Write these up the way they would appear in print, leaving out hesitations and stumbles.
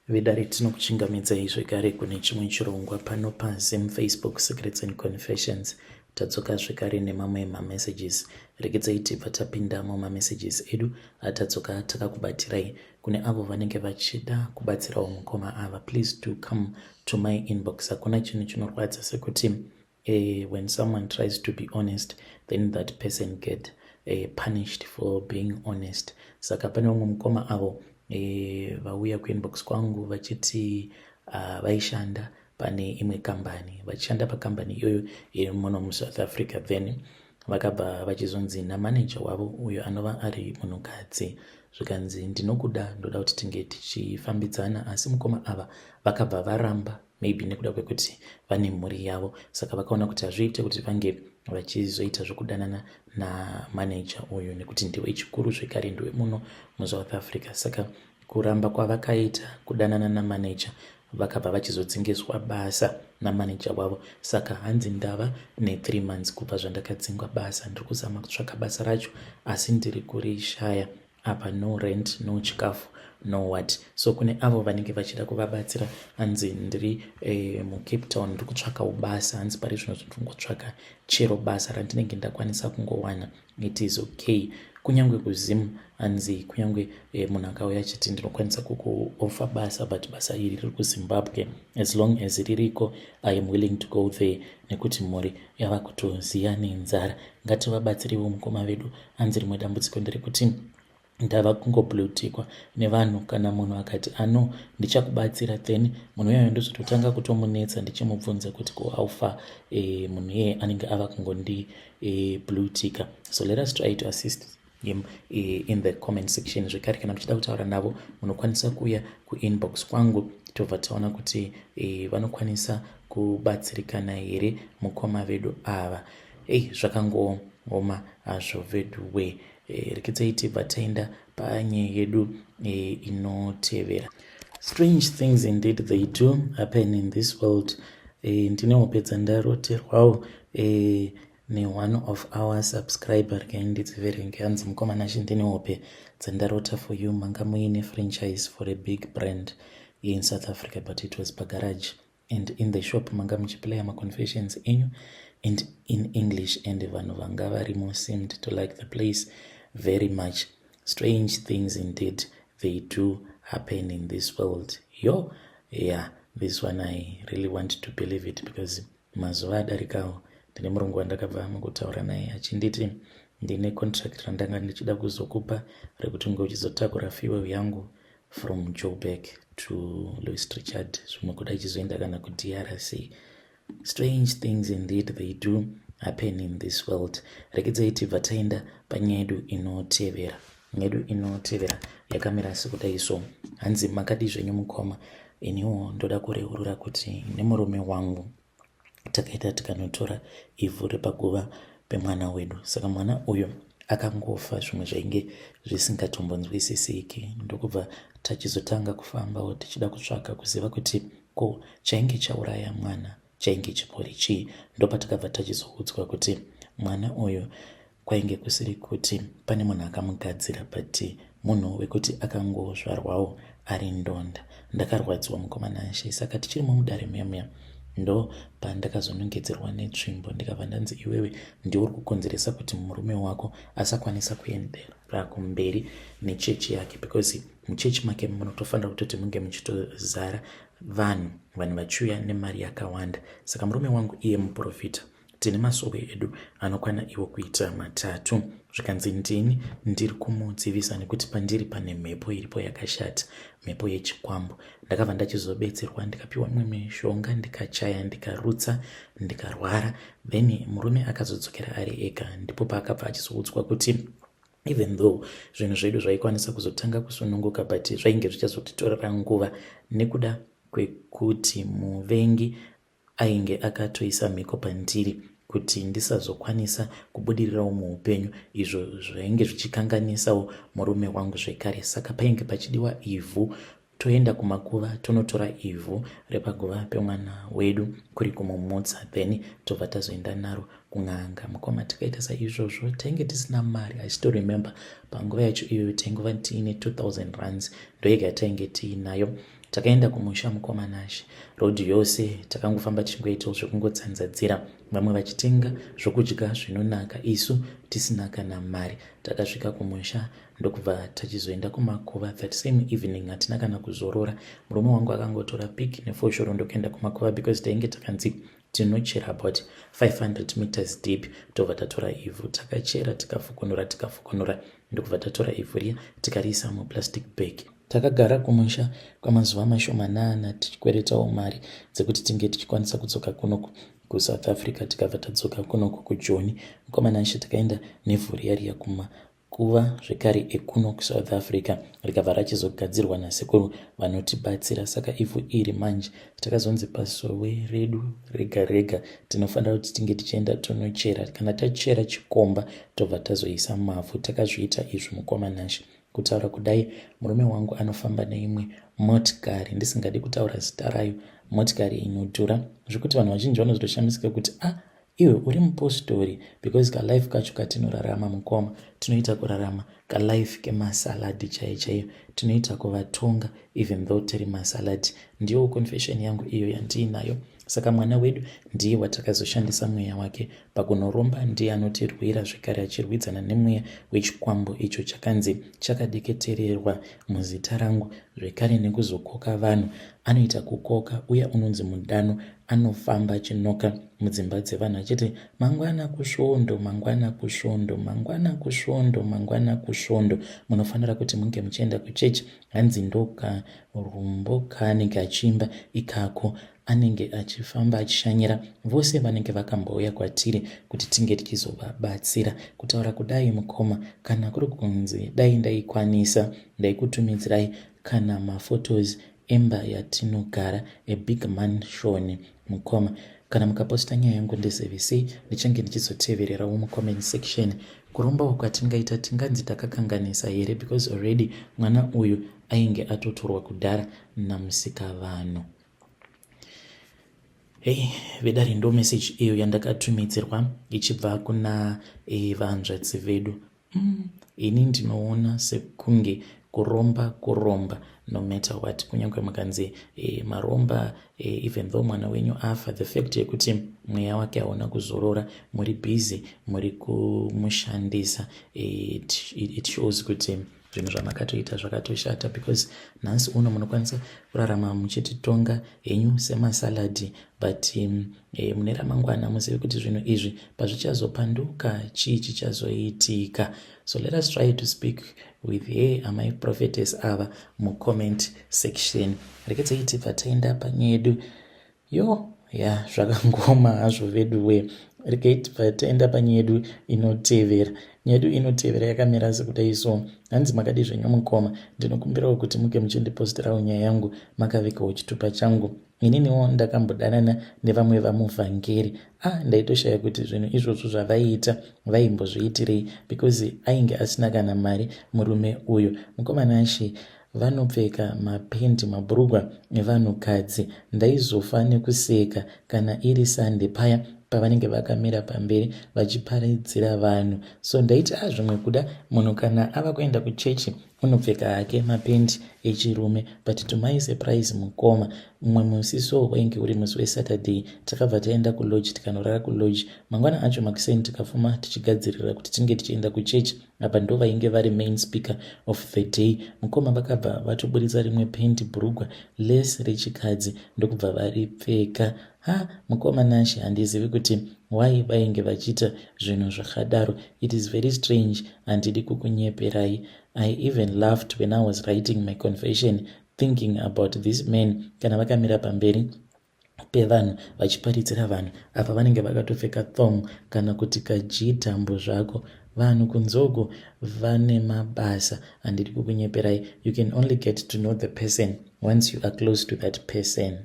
Vedare, tinokuchingamidzai zvekare kune chimwe chirongwa pano paZim Facebook Secrets and Confessions. Tadzoka zvekare nemamwe mamessages. Regedzai tibva tapinda mumamessages edu atadzoka takakubatirai. Kune avo vanenge vachida kubatsirawo mukoma ava, please do come to my inbox. Hakuna chinhu chinorwadza sekuti when someone tries to be honest, then that person get punished for being honest. Saka pane vamwe mukoma avo vauya kuinbox kwangu vachiti vaishanda pane imwe kambani, vachishanda pakambani iyoyo iri muno muSouth Africa. Then vakabva vachizonzi namanager wavo, uyo anova ari munhukadzi, zvikanzi, "Ndinokuda, ndoda kuti tinge tichifambidzana." Asi mukoma ava vakabva varamba, maybe nekuda kwekuti vane mhuri yavo. Saka vakaona kuti hazviite kuti vange vachizoita zvokudanana namanager uyu, nekuti ndiwe chikuru zvekare, ndiwe muno muSouth Africa. Saka kuramba kwavakaita kudanana namanager, vakabva vachizodzingiswa basa namanager wavo. Saka hanzi, "Ndava ne3 months kubva zvandakadzingwa basa. Ndiri kuzama kutsvaka basa racho, asi ndiri kurishaya. Apa no rent, no chikafu, no what." So kune avo vanenge vachida kuvabatsira, hanzi, "Ndiri muCape Town, ndiri kutsvakawo basa." Hanzi, "Pari zvino ndingotsvaka chero basa randinenge ndakwanisa kungowana, it is okay, kunyange kuZim." Hanzi, "Kunyange munhu akauya achiti, 'Ndinokwanisa kukuoffer basa, but basa iri riri kuZimbabwe,' as long as ririko, I am willing to go there, nekuti mhuri yava kutoziya nenzara." Ngativabatsireiwo mukoma vedu. Hanzi, "Rimwe dambudziko nderekuti ndava kungoblutikwa nevanhu. Kana munhu akati ano ndichakubatsira, then munhu iyoyo ndozototanga kutomunetsa ndichimubvunza kuti ko aufa. Munhu iyeye anenge ava kungondiblutika." So let us try to assist him in the comment section. Zvekare, kana muchida kutaura navo, munokwanisa kuuya kuinbox kwangu, tobva taona kuti vanokwanisa kubatsirikana here mukoma vedu ava. Ei, zvakangooma hazvo vedu we. Rekedzai tibva taenda panyaya yedu inotevera. Strange things indeed, they do happen in this world. Ndine hope dzandaroterwawo neone of our subscriber. Regai ndidziverenge. Hanzi, "Mukoma Nashe, ndine hope dzandarota for you. Manga muine franchise for a big brand in South Africa, but it was pagarage, and in the shop manga muchiplaya maconfessions enyu and in English, and vanhu vanga varimo seemed to like the place very much. Strange things indeed, they do happen in this world." Yo, yeah, this one I really want to believe it, because mazuva adarikawo ndine murungu wandakabva mukutaura naye achinditi, "Ndine contract randanga ndichida kuzokupa rekuti unge uchizotakura fuel yangu from Joburg to Louis Trichardt, zvimwe kuda ichizoenda kana kuDRC." Strange things indeed, they do happen in this world. Rekedzai tibva taenda panyaya yedu inotevera. Nyaya yedu inotevera yakamira sekudai so. Hanzi, "Makadi zvenyu mukoma? Iniwo ndoda kureurura kuti nemurume wangu takaita tikanotora ivhu repaguva pemwana wedu. Saka mwana uyu akangofa zvimwe zvainge zvisingatombonzwisisiki. Ndokubva tachizotanga kufambawo tichida kutsvaka kuziva kuti ko chainge chauraya mwana chainge chipori chii. Ndopatakabva tachizoudzwa kuti mwana uyu kwainge kusiri kuti pane munhu akamugadzira, but munhu wekuti akangozvarwawo ari ndonda. Ndakarwadziwa, mukoma Nashe. Saka tichirimo mudare muya muya, ndo pandakazonongedzerwa netsvimbo, ndikabva ndanzi, 'Iwewe ndiwe uri kukonzeresa kuti murume wako asakwanisa kuendera kumberi nechechi yake, because muchechi make munotofanira kutoti munge muchitozara vanhu, vanhu vachiuya nemari yakawanda.' Saka murume wangu iye muprofita, tine masowe edu anokwana iwo kuita matatu. Zvikanzi ndini ndiri kumudzivisa nekuti pandiri pane mhepo iripo yakashata, mhepo yechikwambo. Ndakabva ndachizobetserwa, ndikapiwa mimwe mishonga, ndikachaya, ndikarutsa, ndikarwara. Then murume akazodzokera ari ega. Ndipo paakabva achizoudzwa kuti even though zvinhu zvedu zvaikwanisa kuzotanga kusununguka, but zvainge zvichazotitorera nguva nekuda kwekuti muvengi ainge akatoisa mhiko pandiri kuti ndisazokwanisa kubudirirawo muupenyu, izvo zvainge zvichikanganisawo murume wangu zvekare. Saka painge pachidiwa ivhu, toenda kumakuva, tonotora ivhu repaguva pemwana wedu kuri kumumutsa, then tobva tazoenda naro." Kun'anga mukoma tikaita saizvozvo, tainge tisina mari. I still remember panguva yacho iyoyo taingova tiine 2000 rands, ndoyega yatainge tiinayo. Takaenda kumusha, mukoma Nashe. Road yose takangofamba tichingoitawo zvekungotsanzadzira, vamwe vachitenga zvokudya zvinonaka, isu tisina kana mari. Takasvika kumusha ndokubva tachizoenda kumakuva that same evening. Hatina kana kuzorora. Murume wangu akangotora pick nefoshoro ndokuenda kumakuva, because tainge takanzi tinochera about 500 meters deep, tobva tatora ivhu. Takachera, tikafukunura, tikafukunura, ndokubva tatora ivhu riya tikariisa muplastic bag. Takagara kumusha kwamazuva mashomanana tichikweretawo mari dzekuti tinge tichikwanisa kudzoka kunoku kuSouth Africa. Tikabva tadzoka kunoku kuJoni, mukoma Nashe. Takaenda nevhu riya riya kumakuva zvekare ekuno kuSouth Africa, rikabva rachizogadzirwa nasekuru vanotibatsira. Saka ivhu iri manje takazonzi pasowe redu rega rega tinofanira kuti tinge tichienda tonochera. Kana tachera chikomba, tobva tazoisa mavhu. Takazviita izvi, mukoma Nashe. Kutaura kudai, murume wangu anofamba neimwe motikari, ndisingadi kutaura zita rayo, motikari inodhura zvekuti vanhu vazhinji vanozotoshamisika kuti, "A ah, iwe uri mupostori?" Because kalife kacho katinorarama, mukoma, tinoita kurarama kalife kemasaladi chaiyo chaiyo. Tinoita kuvatonga even though tiri masaladi. Ndiyo confession yangu iyo yandiinayo. Saka mwana wedu ndiye watakazoshandisa mweya wake pakunoromba. Ndiye anotirwira zvekare, achirwidzana nemweya wechikwambo icho chakanzi chakadeketererwa muzita rangu zvekare, nekuzokoka vanhu. Anoita kukoka uya unonzi mudano, anofamba achinoka mudzimba dzevanhu achiti, "Mangwana kusvondo, mangwana kusvondo, mangwana kusvondo, mangwana kusvondo, munofanira kuti munge muchienda kuchechi." Hanzi ndokarumbo kaanenge achiimba ikako. Anenge achifamba achishanyira vose vanenge vakambouya kwatiri kuti tinge tichizovabatsira. Kutaura kudai, mukoma, kana kuri kunzi dai ndaikwanisa, ndaikutumidzirai kana maphotos emba yatinogara, a big mansion. Mukoma, kana mukaposta nyaya yangu, ndezevesei, ndichange ndichizotevererawo mucomment section. Kurombawo kwatingaita, tinganzi takakanganisa here? Because already mwana uyu ainge atotorwa kudhara namusikavanhu. Hei vedare, ndo message iyo yandakatumidzirwa ichibva kuna vanzvadzi vedu. Ini ndinoona sekunge kuromba kuromba, no matter what. Kunyange mukanzi maromba, even though mwana wenyu afa, the fact yekuti mweya wake hauna kuzorora, muri busy muri kumushandisa, it shows kuti zvinhu zvamakatoita zvakatoshata. Because nhasi uno munokwanisa kurarama muchititonga henyu semasaladhi, but mune ramangwana muzive kuti zvinhu izvi pazvichazopanduka, chii chichazoitika? So let us try to speak with her, amai prophetess ava, mucomment section. Rekedzai tibva taenda panyaya yedu yo. Ya, zvakangoma hazvo vedu we. Regai tibva taenda panyaya yedu inotevera. Nyaya yedu inotevera yakamira sekudai so. Hanzi, "Makadi zvenyu mukoma? Ndinokumbirawo kuti muge muchindipostirawo nyaya yangu makavikawo chitupa changu. Ininiwo ndakambodanana nevamwe vamuvhangeri. Ah, ndaitoshaya kuti zvinhu izvozvo zvavaiita vaimbozviitirei, because ainge asina kana mari murume uyu. Mukoma Nashe, vanopfeka mapendi, mabhurugwa evanhukadzi. Ndaizofa nekuseka kana iri Sunday paya pavanenge vakamira pamberi vachiparidzira vanhu. So ndaiti, a ah, zvimwe kuda munhu kana ava kuenda kuchechi unopfeka hake mapendi echirume. But to my surprise, mukoma, mumwe musi so, wainge uri musi weSaturday, takabva taenda kulodge, tikanorara kulodge. Mangwana acho makuseni tikafuma tichigadzirira kuti tinge tichienda kuchechi. Apa ndo vainge vari main speaker of the day. Mukoma, vakabva vatoburitsa rimwe pendi, bhurugwa less rechikadzi, ndokubva varipfeka. Ha, mukoma Nashe, handizivi kuti why vainge vachiita zvinhu zvakadaro. It is very strange, handidi kukunyeperai. I even laughed when I was writing my confession, thinking about this man kana vakamira pamberi pevanhu vachiparidzira vanhu, apa vanenge vakatopfeka thong kana kuti kajitambo zvako. Vanhu kunzogo vane mabasa, handidi kukunyeperai. You can only get to know the person once you are close to that person."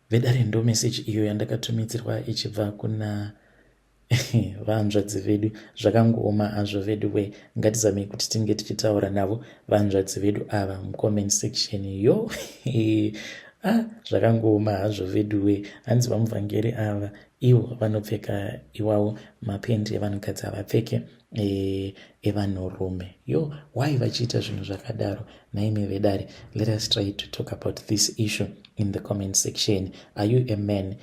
Vedare, ndo meseji iyo yandakatumidzirwa ichibva kuna vanzvadzi vedu. Zvakangooma azvo vedu we. Ngatizamei kuti tinge tichitaura navo vanzvadzi vedu ava mucomment section. Yo. Ah, zvakangooma hazvo veduwe. Hanzi vamuvhangeri ava ivo vanopfeka iwawo mapendi evanhukadzi havapfeke e, evanhurume. Yo, why vachiita zvinhu zvakadaro? Nhaimi vedare, let us try to talk about this issue in the comment section. Are you a man?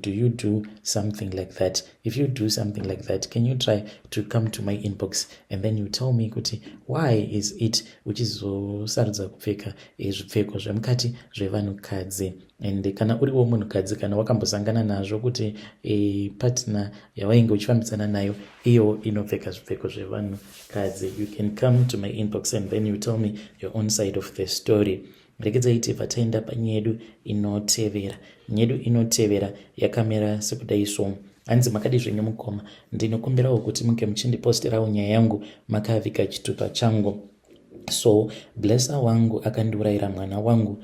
Do you do something like that? If you do something like that, can you try to come to my inbox and then you tell me kuti why is it uchizosarudza kupfeka zvipfeko zvemukati zvevanhukadzi? And kana uriwo munhukadzi, kana wakambosangana nazvo kuti partner yawainge uchifambidzana nayo iyo inopfeka zvipfeko zvevanhukadzi, you can come to my inbox and then you tell me your own side of the story. Regedzai tibva taenda panyaya yedu inotevera. Nyedu inotevera yakamira sekudai so. Hanzi, "Makadi zvenyu mukoma? Ndinokumbirawo kuti munge muchindiposterawo nyaya yangu makaviga chitupa changu. So blesser wangu akandiurayira mwana wangu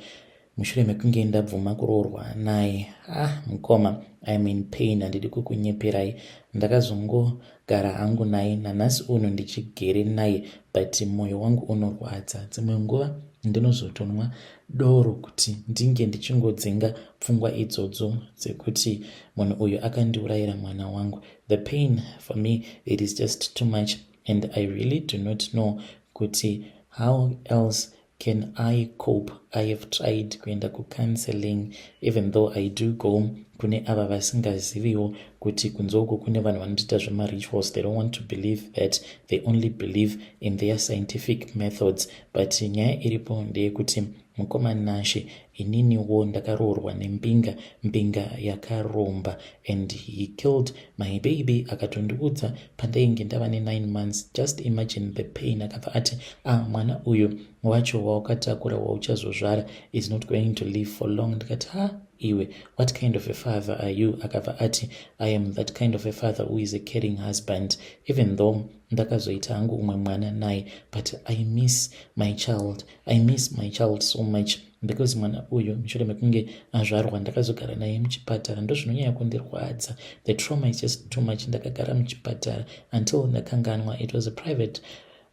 mushure mekunge ndabvuma kuroorwa naye. Ah mukoma, I'm in pain, handidi kukunyeperai. Ndakazongogara hangu naye, nanhasi uno ndichigere naye, but mwoyo wangu unorwadza. Dzimwe nguva ndinozotonwa doro kuti ndinge ndichingodzinga pfungwa idzodzo dzekuti munhu uyu akandiurayira mwana wangu. The pain for me, it is just too much and I really do not know kuti how else can I cope. I have tried kuenda kucounseling, even though I do go kune ava vasingaziviwo kuti kunze uko kune vanhu vanotoita zvemarituals. They don't want to believe that, they only believe in their scientific methods. But nyaya iripo ndeyekuti, mukoma Nashe, ininiwo ndakaroorwa nembinga, mbinga yakaromba, and he killed my baby. Akatondiudza pandainge ndava ne9 months. Just imagine the pain. Akabva ati, 'Ah, mwana uyu wacho wawakatakura wauchazozvara is not going to live for long.' Ndikati, 'Ha iwe, what kind of a father are you?' Akabva ati, 'I am that kind of a father who is a caring husband.' Even though ndakazoita hangu umwe mwana naye, but I miss my child. I miss my child so much because mwana uyu, mushure mekunge azvarwa, ndakazogara naye muchipatara. Ndo zvinonyanya kundirwadza. The trauma is just too much. Ndakagara muchipatara until ndakanganwa. It was a private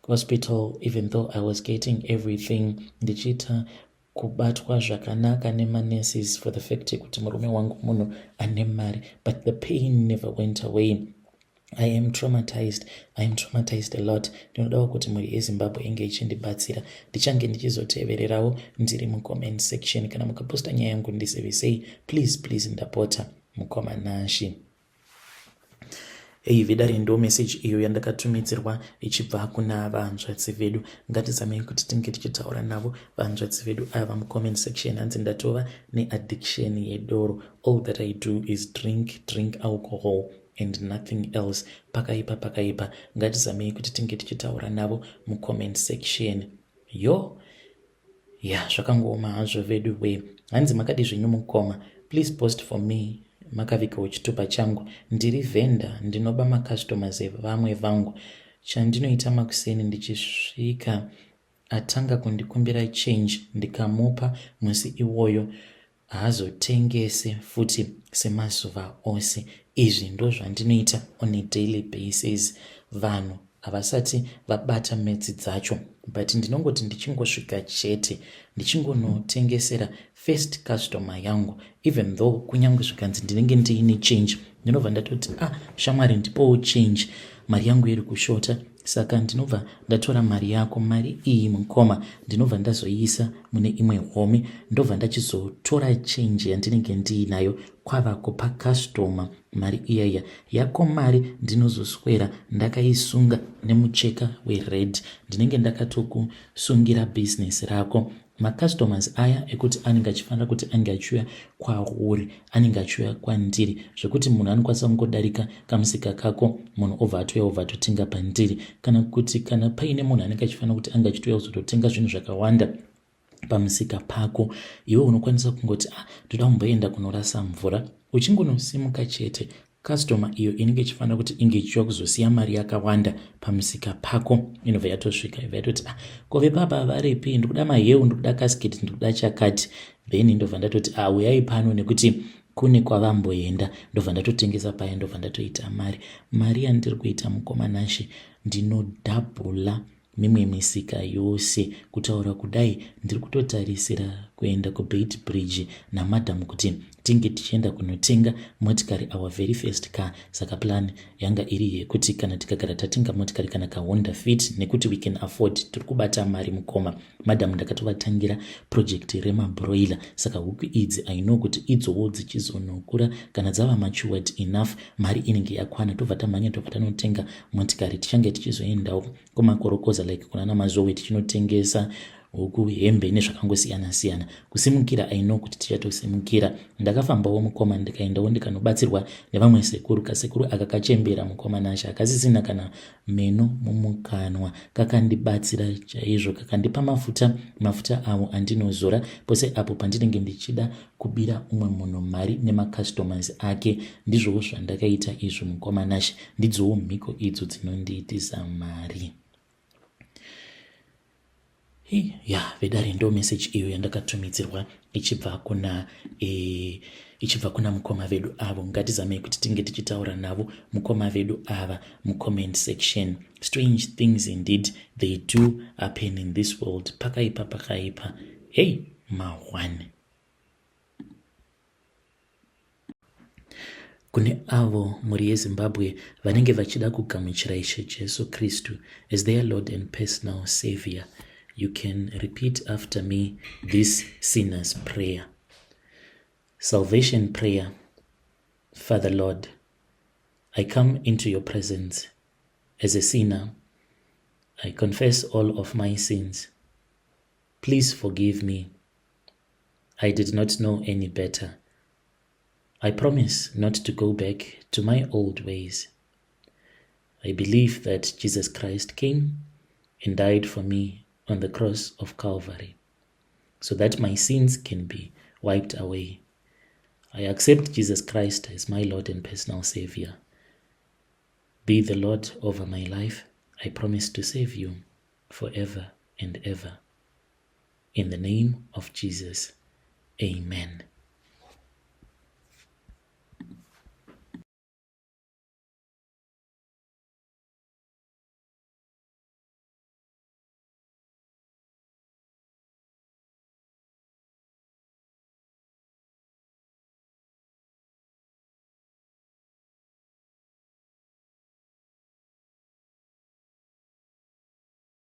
hospital, even though I was getting everything, ndichiita kubatwa zvakanaka nemanurses for the fact yekuti murume wangu munhu ane mari, but the pain never went away. I am traumatized. I am traumatized a lot. Ndinodawo kuti mhuri yeZimbabwe inge ichindibatsira. Ndichange ndichizotevererawo ndiri mucomment section. Kana mukaposta nyaya yangu, ndizivisei please, please, ndapota, mukoma Nashe." Ei vedare, ndo message iyo yandakatumidzirwa ichibva kuna vanzvadzi vedu. Ngatizamei kuti tinge tichitaura navo vanzvadzi vedu ava mucomment section. Hanzi, "Ndatova neaddiction yedoro. All that I do is drink, drink alcohol and nothing else. Pakaipa, pakaipa." Ngatizamei kuti tinge tichitaura navo mucomment section. Yo ya, zvakangooma hazvo vedu we. Hanzi, "Makadi zvenyu mukoma? Please post for me makavigawo chitupa changu. Ndiri vendor, ndinoba macustomers evamwe vangu. Chandinoita makuseni, ndichisvika atanga kundikumbira change, ndikamupa musi iwoyo, haazotengese futi semazuva ose. Izvi ndo zvandinoita on a daily basis. Vanhu havasati vabata metsi dzacho, but ndinongoti ndichingosvika chete, ndichingonotengesera first customer yangu, even though kunyange zvikanzi ndinenge ndiine change, ndinobva ndatoti, 'Ah shamwari, ndipowo change, mari yangu iri kushota.' Saka ndinobva ndatora mari yako. Mari iyi mukoma, ndinobva ndazoiisa mune imwe home, ndobva ndachizotora change yandinenge ndiinayo kwava kupa customer mari iyaya yako. Mari ndinozoswera ndakaisunga nemucheka wered. Ndinenge ndakatokusungira bhizinesi rako. Macustomers aya ekuti anenge achifanira kuti ange achiuya kwauri, anenge achiuya kwandiri, zvekuti munhu anokwanisa kungodarika kamusika kako, munhu obva atouya, obva atotenga pandiri. Kana kuti kana paine munhu anenge achifanira kuti ange achitouya kuzototenga zvinhu zvakawanda pamusika pako, iwe unokwanisa kungoti, 'Ah, ndoda kumboenda kunorasa mvura.' Uchingonosimuka chete, customer iyo inenge ichifanira kuti inge ichiuya kuzosiya mari yakawanda pamusika pako inobva yatosvika, ibva yatoti, 'Ah, kove papa varipi? Ndikuda maheu, ndikuda casket, ndikuda chakati.' Then ndobva ndatoti, 'Ah, uyai pano nekuti kune kwavamboenda.' Ndobva ndatotengesa paya, ndobva ndatoita mari. Mari yandiri kuita, mukoma Nashe, ndinodhabhula mimwe misika yose. Kutaura kudai, ndiri kutotarisira." kuenda kuBeit Bridge namadam kuti tinge tichienda kunotenga motikari, our very first car. Saka plan yanga iri yekuti kana tikagara tatenga motikari kana kaHonda Fit, nekuti we can afford, tiri kubata mari mukoma. Madam ndakatovatangira project remabroiler, saka huku idzi I know kuti idzowo dzichizonokura kana dzava matured enough, mari inenge yakwana, tobva tamhanya, tobva tanotenga motikari. Tichange tichizoendawo kumakorokoza, like kunana Mazowe, tichinotengesa huku, hembe nezvakangosiyana siyana. Kusimukira, I know kuti tichatosimukira. Ndakafambawo mukoma, ndikaendawo ndikanobatsirwa nevamwe sekuru. Kasekuru aka kachembera mukoma Nasha, akasisina kana meno mumukanwa. Kakandibatsira chaizvo, kakandipa mafuta, mafuta avo andinozora pose apo pandinenge ndichida kubira umwe munhu mari nemacustomers ake. Ndizvowo zvandakaita izvo mukoma Nashe, ndidzowo mhiko idzo dzinondiitisa mari. Ya vedare, ndo message iyo yandakatumidzirwa ichibva kuna mukoma vedu avo. Ngatizamei kuti tinge tichitaura navo mukoma vedu ava mucomment section. Strange things indeed, they do happen in this world. Pakaipa, pakaipa. Hey, mahwane. Kune avo mhuri yeZimbabwe vanenge vachida kugamuchira Ishe Jesu Kristu as their Lord and personal Savior, you can repeat after me this sinner's prayer. Salvation prayer. Father Lord, I come into your presence as a sinner. I confess all of my sins. Please forgive me. I did not know any better. I promise not to go back to my old ways. I believe that Jesus Christ came and died for me on the cross of Calvary so that my sins can be wiped away. I accept Jesus Christ as my Lord and personal Savior. Be the Lord over my life. I promise to save you forever and ever. In the name of Jesus, amen.